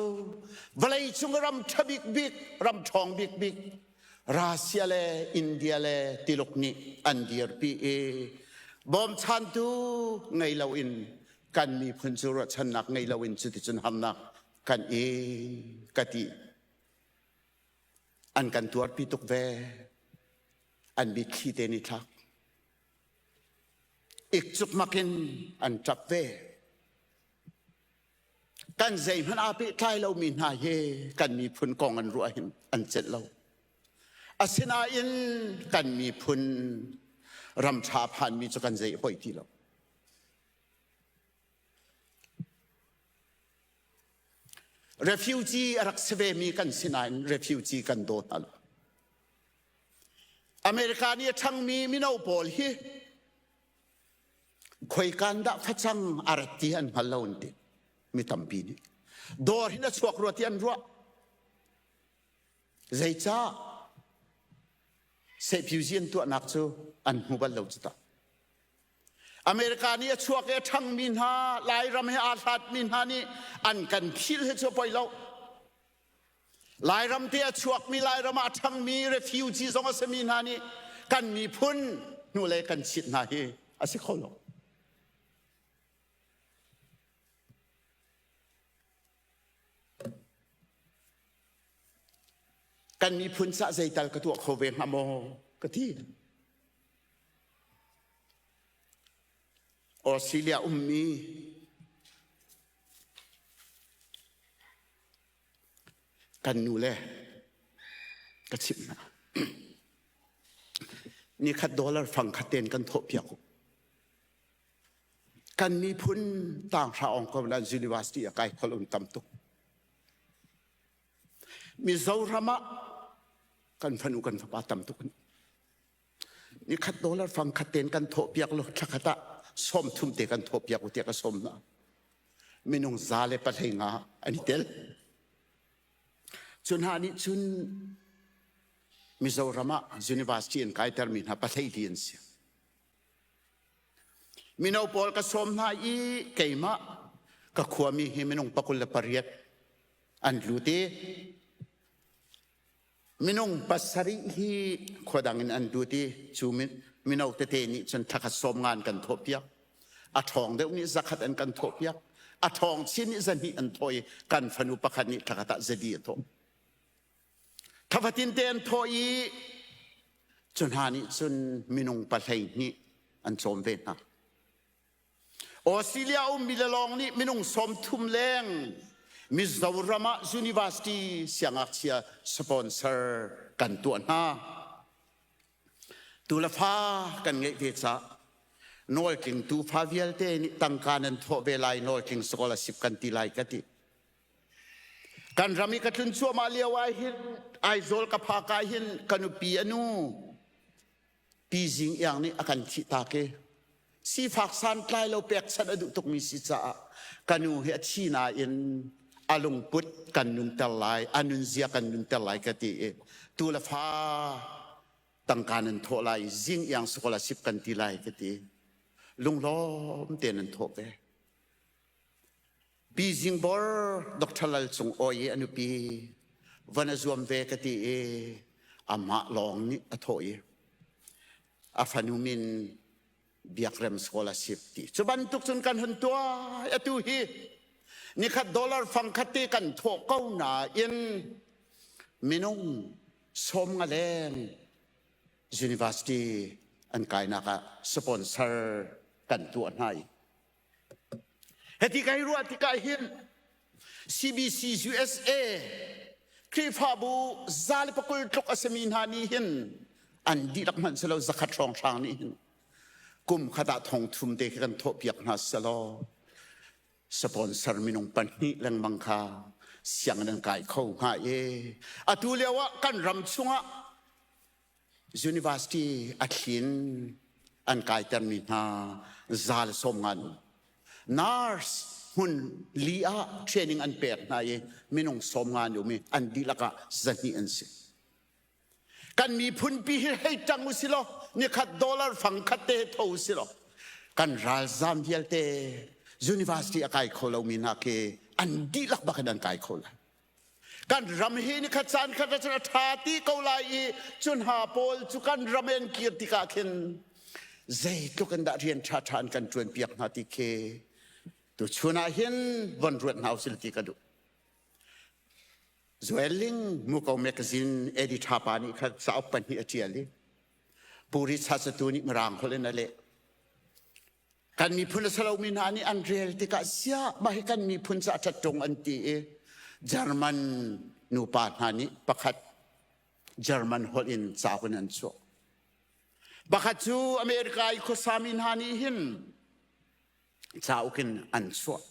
vawleicung ram ṭha bikbik ram ṭhawng bikbik. Russia le India le Tiluk nih an dirpi i bawmchantu ngei loin kan miphun cu ruahchannak ngei loin cuticun harnak kan i ka ti. An kan tuarpi tuk ve. An mitthli te nih thlak. Ik cukmak in an ṭap ve. Kan zeihmanh aa pehtlai lomi hna hi kan miphun kong an ruah hin an celh lo. Asinain kan miphun ram ṭha phanmi cu kan zei hoi ti lo. Refugee a rak si vemi kan si nain refugee kan daw hna lo. America nih a ṭhangmi mino pawl hi khoikan dah facang a rat ti an hngal lo an ti mi tampi nih. Dawr hin a chuak rua ti an ruah. Zeicah sehpyuzi an tuahnak cu an hmu bal lo cu ta. America nih a chuak i a ṭhangmi hna Lairam he aa hlatmi hna nih an kan phil hi cu a poi lo. Lairam te a chuakmi Lairam ah a ṭhangmi refugee zong a simi hna nih kan miphun hnulei kan chit hna hi a si kho lo. Kan miphun cah zeital ka tuah kho ve hnga maw ka ti. Australia ummi Kan nu le ka chimh hna. Nikhat dollar fang khat ten kan thawh piak u. Kan miphun tanghra ong ko nan university a kai khol um tam tuk. Mizoram ah kan fanu kan fapa tam tuk. Nikhat dollar fang khat ten kan thawh piak lo thlakhat ah som thum te kan thawh piak u tiah ka som hna. Minung za le pahlei nga an i tel. Cu hna nih cun Mizoram ah university an kaitermi hna pahlei li an si. Mino pawl ka sawm hna i keimah ka khuami hi minung 28 an lut i Minung pasarih hi khua dang in an lut i cu mino tete nih cun thlakhat sawm nga an kan thawhpiak. A ṭhawng deuh nih zakhat an kan thawhpiak. A ṭhawng chin nih zahnih an thawh i kan fanu pakhat nih thlakhat ah zali a thawh. Thlafatin te an thawh i cu hna nih cun minung pahlei hnih an cawm ve hna. Australia ummi le lawng nih minung 30 leng Mizoram ah university siangngakchia sponsor kan tuah hna. Tu le fa kan ngeih ve cah nawltling tu fa vialte nih tangka nan thawh ve lai nawltling scholarship kan ti lai ka ti. Kan ram i ka tlun cuahmah lio ah hin Aizawl ka phak ah hin ka nupi a nu Pi Zing Iang nih a kan thihtak i sifak santlai lo pekchanh a duh tukmi si caah ka nu hi a thi nain a lungput kan nunter lai, a nunzia kan nunter lai ka ti i tu le fa tangka nan thawh lai, Zing Iang scholarship kan ti lai ka ti. Lunglawm tein an thawh ve. Pi Zing Bor Dr. Lal Cung Awi i a nupi van a zuam ve ka ti i amah lawng nih a thawh i a fanu min Biakrem scholarship ti cu bantuk cun kan hun tuah atu hi nikhat dollar fang khat te kan thawh ko nain minung sawm nga leng university an kainak ah sponsor kan tuah hna i Hiti kai ruah tikah hin CBC USA Khrihfabu za le pakul tluk a simi hna nih hin an dihlak hmanh si lo zakhat hrawnghrang nih hin kum khat ah thong thum te khi kan thawhpiak hna selaw sponsor minung pahnih lengmang kha sianginn an kai kho hnga i atu lio ah kan ram chungah University a thlin an kaitermi hna za le sawm ngan nurse hmun li ah training an pek hna i minung sawm nga an um i an dihlak ah zahnih an si. Kan miphun pi hi hei ṭang u si law nikhat dollar fang khat te tho u si law kan ralzam vialte university a kai kho lomi hna khi an dihlak bak in an kai kho lai. Kan ram hi ni khat caan khat cun a ṭha ti ko lai i cu hna pawl cu kan ram in kir tikah khin zeitluk in dah rian ṭhaṭha an kan ṭuan piak hna ti khi tuchun ah hin von ruat hna usil ti ka duh. Joel Ling Muko magazine editor pa nih kha cauk pahnih a ṭial i Puri Chasatu nih Mirang holh in a leh. Kan miphun a si lomi hna nih an rel tikah siah mah hi kan miphun ca ṭhat ṭung an ti i German nupa hna nih pakhat German holh in cauk in an chuah. Pakhat cu America i khuasami hna nih hin cauk in an chuah.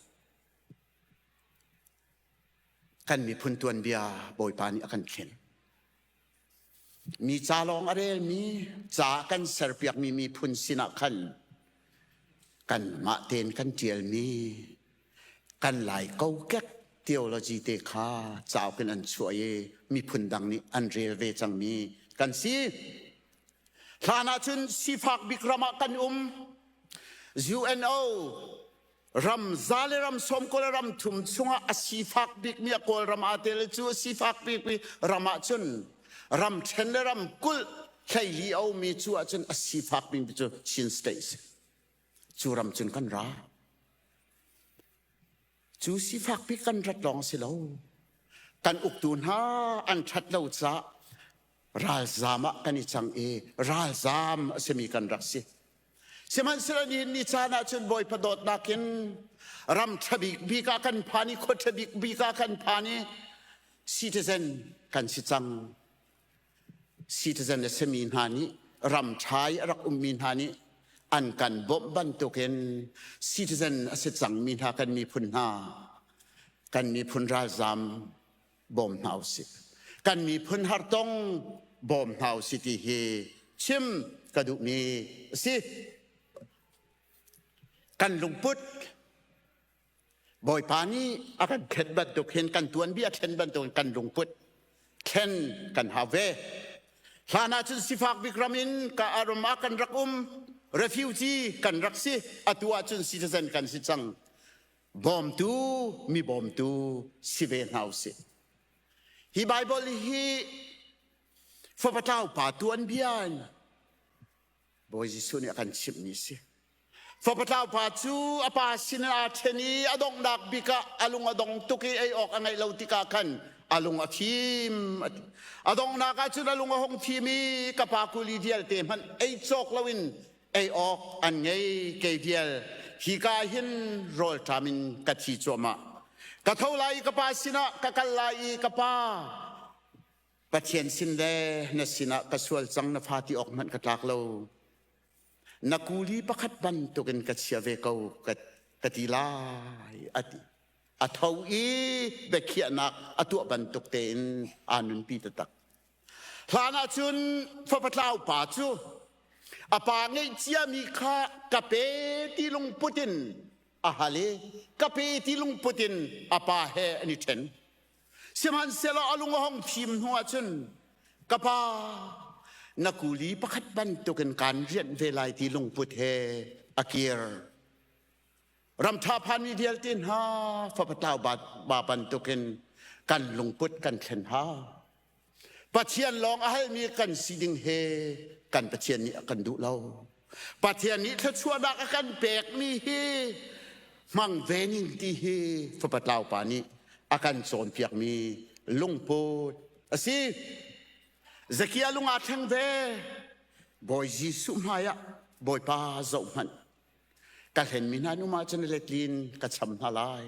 Kan miphun tuanbia Bawipa nih a kan thlen. Mi ca lawng a relmi, ca kan serpiakmi miphun sinah khan kanmah tein kan ṭialmi kan Lai kokek theology te kha cauk in an chuah i miphun dang nih an rel ve cangmi kan si. Hlan ahcun sifak bik ram ah kan um. UNO ram za le ram sawm kawl ram thum chungah a sifak bikmi a Kawlram aa tel cu a sifak bikmi ram ahcun ram ṭhen le ram kulh hleili a ummi cu ahcun a sifak bikmi cu Chin State cu ram cun kan ra. Cu sifak bik kan rat lawng si lo. Kan uktu hna an ṭhat lo caah ralzam ah kan i cang i ralzam a simi kan rak si. Sihmanhsehlaw nihin ni caan ah cun Bawipa dawtnak in ram ṭha bik bik ah kan phan i khua ṭha bik bik ah kan phan i citizen kan si cang. Citizen a simi hna nih ram ṭha i a rak ummi hna nih an kan bawmh bantukin citizen a si cangmi hna kan miphun hna kan miphun ralzam bawm hna usih. Kan miphun hartong bawm hna usih ti hi chim ka duhmi a si. Kan lungput Bawipa nih a kan thlen bantuk hin kan tuanbia thlen bantuk in kan lungput thlen kan hau ve. Hlan ah cun sifak bik ram in ka ram ah kan rak um refugee kan rak si atu ah cun citizen kan si cang. Bawmtu mi bawmtu si ve hna usih. Hi Bible hi fapatlau pa tuanbia in Bawi Jesuh nih a kan chimhmi a si. Fapatlau pa cu a pa sin aa ṭhen i a donghnak bik ah a lung a dong tuk i ei awk a ngeih lo tikah khan a lung a fim. A donghnak ah cun a lung a hung fim i ka pa kuli vialte hmanh ei cawk loin ei awk an ngei kei vial hika hin rawlṭam in ka thi cuahmah. Ka tho lai i ka pa sinah ka kal lai i ka pa Pathian sin le na sinah ka sual cang na fa ti awk hmanh ka tlak lo. Na kuli pakhat bantukin ka chia ve ko ka, ka ti lai a ti. A tho i biakhiahnak a tuah bantuk tein aa nunpi taktak. Hlan ahcun fapatlau pa cu a pa ngeih ciami kha ka pe ti lungput in a hal i ka pe ti lungput in a pa he an i ṭhen. Sihmanhsehlaw a lung a hung fim hnu ahcun ka pa na kuli pakhat bantukin kaan rianh ve lai ti lungput he a kir. Ramṭha phanmi vialte hna fapatlau ba bantukin kan lungput kan thlen hau. Pathian lawng a halmi kan si ding he kan Pathian nih a kan duh lo. Pathian nih thluachuahnak a kan pekmi hi hmang ve ning ti hi fapatlau pa nih a kan cawnpiakmi lungput a si. Zakia lung aa thleng ve. Bawi Jesuh hmaiah Bawipa zoh hmanh. Ka hlenmi hna num ahcun letlin ka cham hna lai.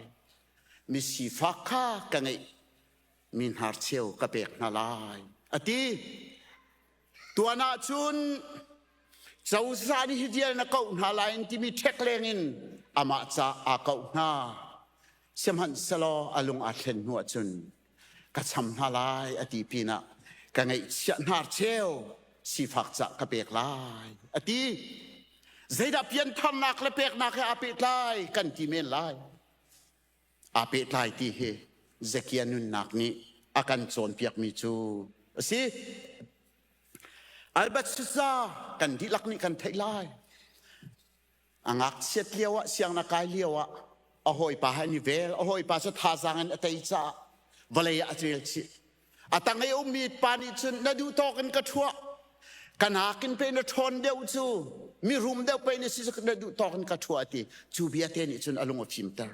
Mi sifak kha ka ngeih mi hnarcheu ka pek hna lai a ti. Tuan ahcun cozah nih hi vial na koh hna lai in timi ṭhek leng in amah ca aa koh hna. Sihmanhsehlaw a lung aa thlen hnu ahcun ka cham hna lai a ti pinah ka ngeihchiah hnarcheu sifak ca ka pek lai a ti. Zeidah piantharnak le peknak he aa pehtlai kan ti men lai. Aa pehtlai ti hi Zekia nunnak nih a kan cawnpiakmi cu a si. Albert Schweitzer kan dihlak nih kan theih lai. A ngakchiat lio ah siangna kai lio ah a hawipa he an i vel. A hawipa cu thazaang in a tei caah. Vawlei ah a rel chih. A tang i ummi pa nih cun na duh tawk in ka ṭhuah. Ka nakin pe na ṭhawn deuh cu mi rum deuh pe na si na duh tawk in ka ṭhuah ti. Cu bia te nih cun a lung a fimter.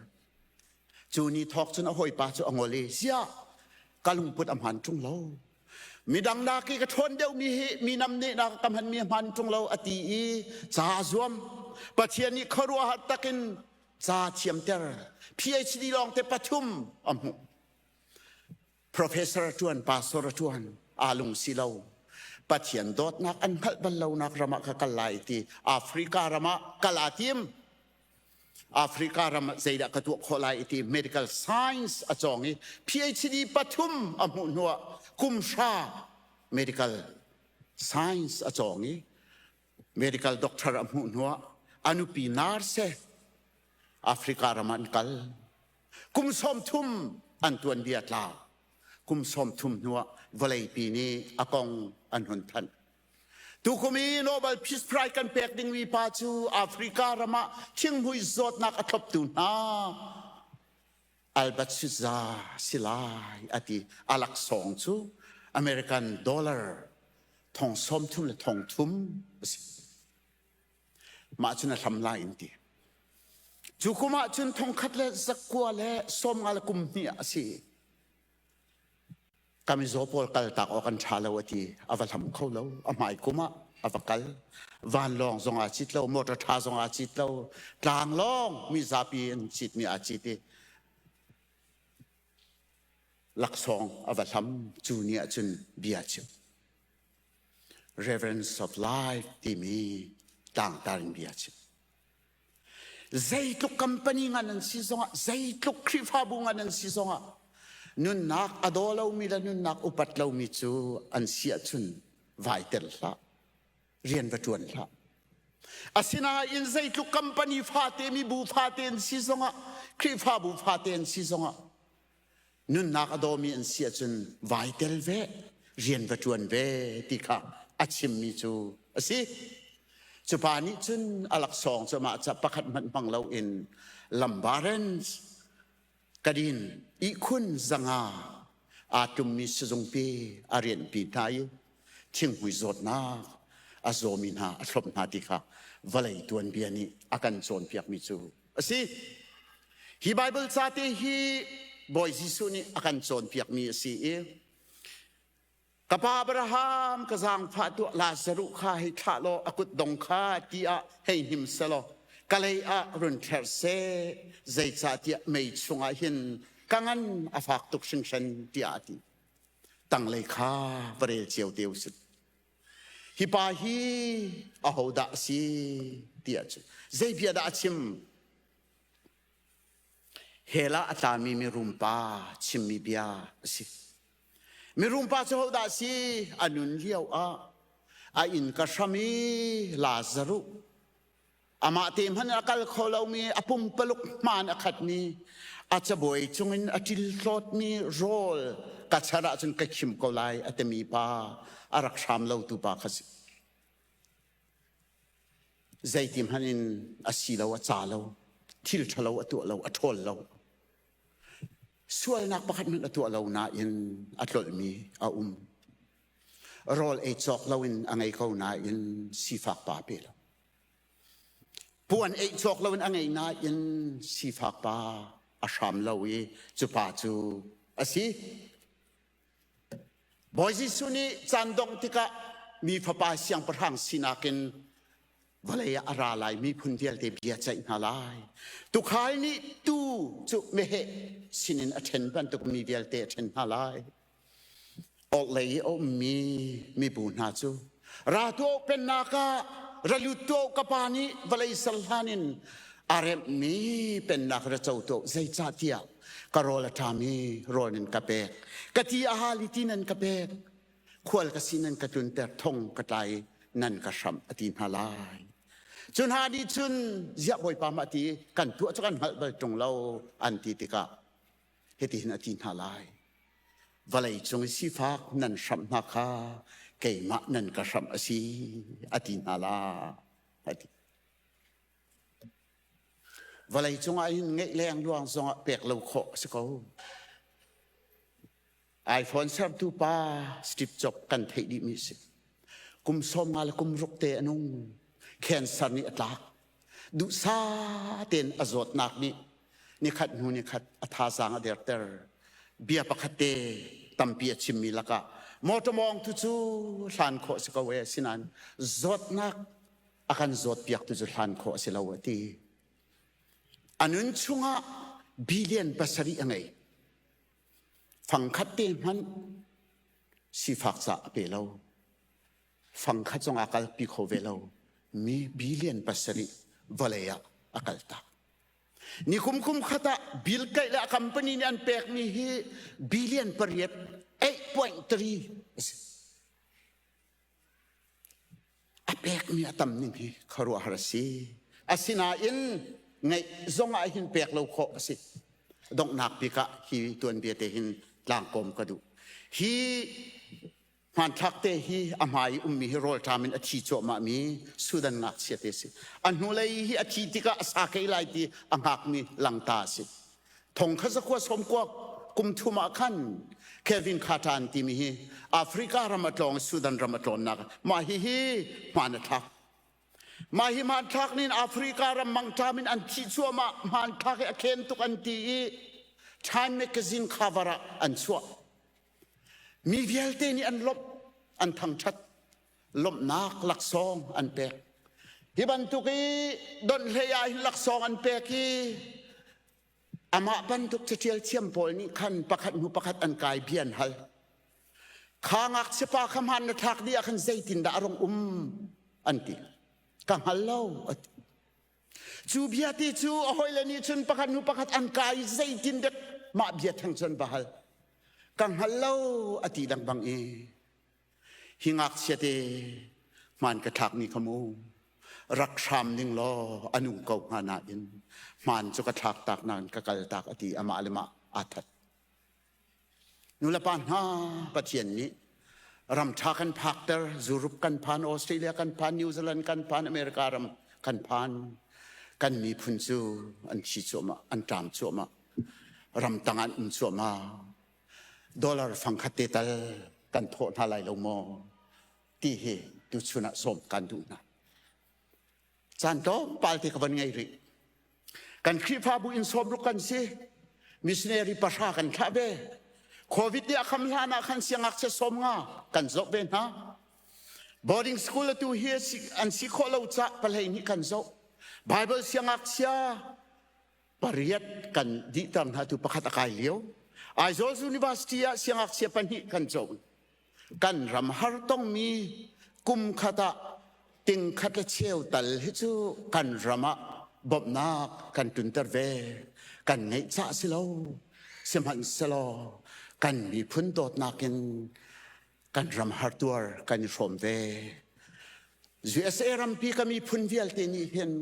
Cu ni thawk cun a hawipa cu a ngol i ziah ka lungput a hmaan ṭung lo. Midang nak i ka ṭhawn deuhmi hi mi namnehnak ka hmanmi a hmaan ṭung lo a ti i ca a zuam. Pathian nih khuaruahhar takin ca thiamter. PhD lawngte pathum a hmuh. Professor a ṭuan, pastor a ṭuan, aa lung si lo. Pathian dawtnak an hngalh bal lonak ram ah ka kal lai ti Africa ram ah kal aa tim. Africa ram ah zeidah ka tuah khawh lai ti medical science a cawng i PhD pathum a hmuh hnuah kum hra medical science a cawng i medical doctor a hmuh hnuah a nupi nurse Africa ram ah an kal. Kum 30 an tuanbia tlau. Kum 30 hnuah vawleipi nih a kong an hun thanh. Tukum i Nobel Peace Prize kan pek dingmi pa cu Africa ram ah thinghmui zawtnak a thloptu hna Albert Schweitzer si lai a ti. A laksawng cu American dollar thong 30 le thong thum a si. Mah cun a hlam lai in ti. Cu kum ah cun thongkhat le zakua le 50 le kum hnih ah a si. Ka mizaw pawl kal tak awk an ṭha lo a ti. A va hlam kho lo. A hmai kum ah a va kal. Vanlawng zong aa cit lo, motor ṭha zong aa cit lo. Tlanglawng mi zapi an citmi aa cit i laksawng a va hlam. Cu ni ah cun bia chim. Reverence of Life timi tlangtar in bia chim. Zeitluk company ngan an si zongah, zeitluk Khrihfabu ngan an si zongah, nunnak a daw lomi le nunnak upat lomi cu an si ahcun vai tel hlah, rian va ṭuan hlah. Asinain zeitluk company fate, mibu fate an si zongah, Khrihfabu fate an si zongah, nunnak a dawmi an si ahcun vai tel ve, rian va ṭuan ve ti kha a chimmi cu a si. Cu pa nih cun a laksawng cu amah ca pakhat hmanh hmang loin lambarens kadin ihkhun zanga aa tlummi sizungpi a rianhpi hna i thinghmui zawtnak a zawmi hna a thlop hna ti kha vawlei tuanbia nih a kan cawnpiakmi cu a si. Hi Baibal ca te hi Bawi Jesuh nih a kan cawnpiakmi a si i ka pa Abraham ka zaangfah tuah Lazaruh kha hei thlah law a kutdong kha ti ah hei hnim selaw ka lei ah run therh seh zeicahtiah mei chungah hin ka ngan a fak tuk hringhran tiah a ti. Tanglei kha va rel cio te usih. Hi pa hi ahodah a si ti ahcun zei bia dah a chim? Hell ah a tlami mirum pa chimmi bia a si. Mirum pa cu hodah a si? A nun lio ah a inn ka hram i Lazaruh Amah te hmanh a kal kho lomi, a pumpaluk hmaan a khatmi, a cabuai cungin a ṭiltlawtmi rawl ka char ahcun ka khim ko lai a timi pa a rak hram lotu pa kha si. Zeiti hmanh in a si lo, a ca lo, thil ṭhalo a tuah lo, a ṭhawl lo. Sualnak pakhat hmanh a tuah lo nain a tlolhmi a um. Rawl ei cawk loin a ngei ko nain sifak pa pe lo. Puan eih cawk loin a ngei nain sifak pa a hram lo i cu pa cu a si. Bawi Jesuh nih caan dongh tikah mi fapa siangpahrang sinak in vawlei ah a ra lai miphun vialte bia ceih hna lai. Tuukhal nih tuu cu meheh sinin a ṭhen bantuk mi vialte a ṭhen hna lai. Orhlei i a ummi mibu hna cu ra tuah pennak ah ra lut tuah ka pa nih vawlei ser hlan in a remhmi pennak ra co tuah zeicahtiah ka rawl a ṭhami rawl nan ka pek ka ti a hal i ti nan ka pek khual ka si nan ka tlunter thong ka tlai nan ka hramh a ti hna lai cu hna nih cun ziah bawipa mah ti kan tuah cu kan hngalh bal ṭung lo an ti tikah Hitihin a ti hna lai. Vawlei cung i sifak nan hramh hna kha keimah nan ka hramh a si a ti hna lai a ti. Vawlei cungah hin ngeih leng luang zongah pek lo khawh a si ko. iPhone sertu pa Steve Jobs kan theih dihmi si. Kum 50 le kum ruk te a nung. Cancer nih a tlak. Duhsa tein a zawtnak nih nikhat hnu nikhat a thazaang a derter. Bia pakhat te tampi a chimmi lakah motor mawng tu cu hlan khawh si ko e sinain zawtnak a kan zawtpiak tu cu hlan khawh a si lo a ti. A nun chungah billion 7 a ngei. Fangkhat te hmanh sifak ca a pe lo. Fangkhat zong a kalpi kho ve lo. Mi billion 7 vawlei ah a kal tak. Ni kum kum khat ah Bill Gates le a company nih an pekmi hi billion pariat 8.3 a si. A pekmi a tam ning hi khuaruahhar a si. Asinain ngeih zong ah hin pek lo khawh a si. Donghnak bik ah hi tuanbia te hin tlangkawm ka duh. Hi hmanthlak te hi a hmai i ummi hi rawlṭam in a thi cuahmahmi Sudan ngakchia te si. A hnulei hi a thi tikah a sa kei lai ti a hngakmi langta a si. Thong kha zakua sawmkua kum thum ah khan Kevin Carter an timi hi Africa ram a tlawng Sudan ram a tlawnnak mah hihi hmaan a thlak. Mah hi hmanthlak nih Africa ram mangṭam in an thih cuahmah hmanthlak hi a khen tuk an ti i Time magazine cover ah an chuah. Mi vialte nih an lawmh, an thangṭhat, lawmhnak laksawng an pek. Hi bantuk i donhhlei ah hin laksawng an pek i amah bantuk caṭial thiam pawl nih khan pakhat hnu pakhat an kai bia an hal. Kha ngakchiapa kha hmaan na thlak dih ah khan zeitindah a rung um an ti. Ka hngal lo a ti. Cu bia ti cu a hawile nih cun pakhat hnu pakhat an kai i zeitin dek mah bia theng cun va hal. Ka hngal lo a ti lengmang i hi ngakchia te hmaan ka thlakmi kha mu rak hram ning law a nung ko hnga nain hmaan cu ka thlak tak nain ka kal tak a ti amah le mah aa that. Nulepa hna Pathian nih ram ṭha kan phakter Europe kan phan Australia kan phan New Zealand kan phan America ram kan phan kan miphun cu an thi cuahmah an ṭam cuahmah ram tang an um cuahmah dollar fangkhat te tal kan thawh hna lai lo maw ti hi tuchun ah sawm kan duh hna. Caan tlawmpal te ka van ngei rih. Kan Khrihfabu in sawmruk kan si. Missionary pahra kan thlah ve. Covid nih a kham hlan ah khan siangngakchia 50 kan zoh ve hna. Boarding school atu hi an si khawh lo cah palei nih kan zoh. Bible siangngakchia pariat kan dihter hna tu pakhat a kai lio. Aizawl University ah siangngakchia pahnih kan cawn. Kan ram har tongmi kum khat ah ting khat le cheu tal hi cu kan ram ah bawmhnak kan tunter ve. Kan ngeih cah si lo. Sihmanhsehlaw kan miphun dawtnak in kan ram hartuar kan i hrawm ve. USA rampi ka miphun vialte nih hin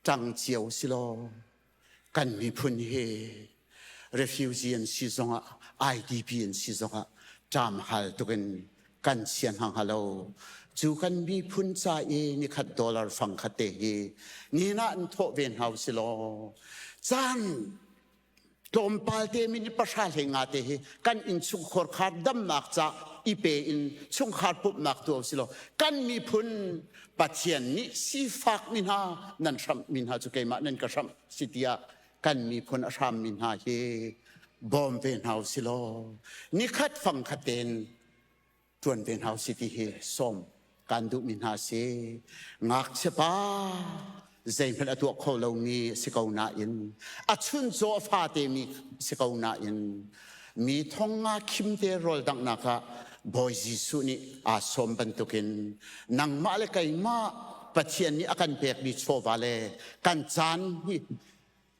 ṭang cio si law kan miphun hi refugee an si zongah IDP an si zongah ṭam hal tukin kan chia hna hnga lo. Cu kan miphun ca i nikhat dollar fang khat te hi nihin ah an thawh ve hna si law caan tlawmpal te minute 15 te hi kan innchungkhar khar damnak ca i pe in chungkhar pumhnak tu si lo kan miphun Pathian nih sifak mi hna nan hramh mi hna cu keimah nan ka hramh si tiah kan miphun a hram mi hna hi bawm ve hna si law nikhat fang khat tein ṭuan ve hna usih ti hi sawm kan duhmi hna si. Ngakchia pa zeihmanh a tuah kho lomi si ko nain a chuncaw a fate mi si ko nain mi thong nga khim te rawl danghnak ah Bawi Jesuh nih aa sawm bantukin nangmah le keimah Pathian nih a kan pekmi chawva le kan caan hi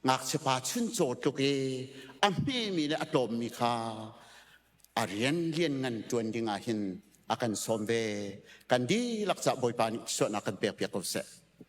ngakchia pa chuncaw tluk i a hmemi le a tlawmmi kha a rian lianngan ṭuan ding ah hin a kan sawm ve. Kan dihlak cah Bawipa nih suahnak kan pek piak ko seh.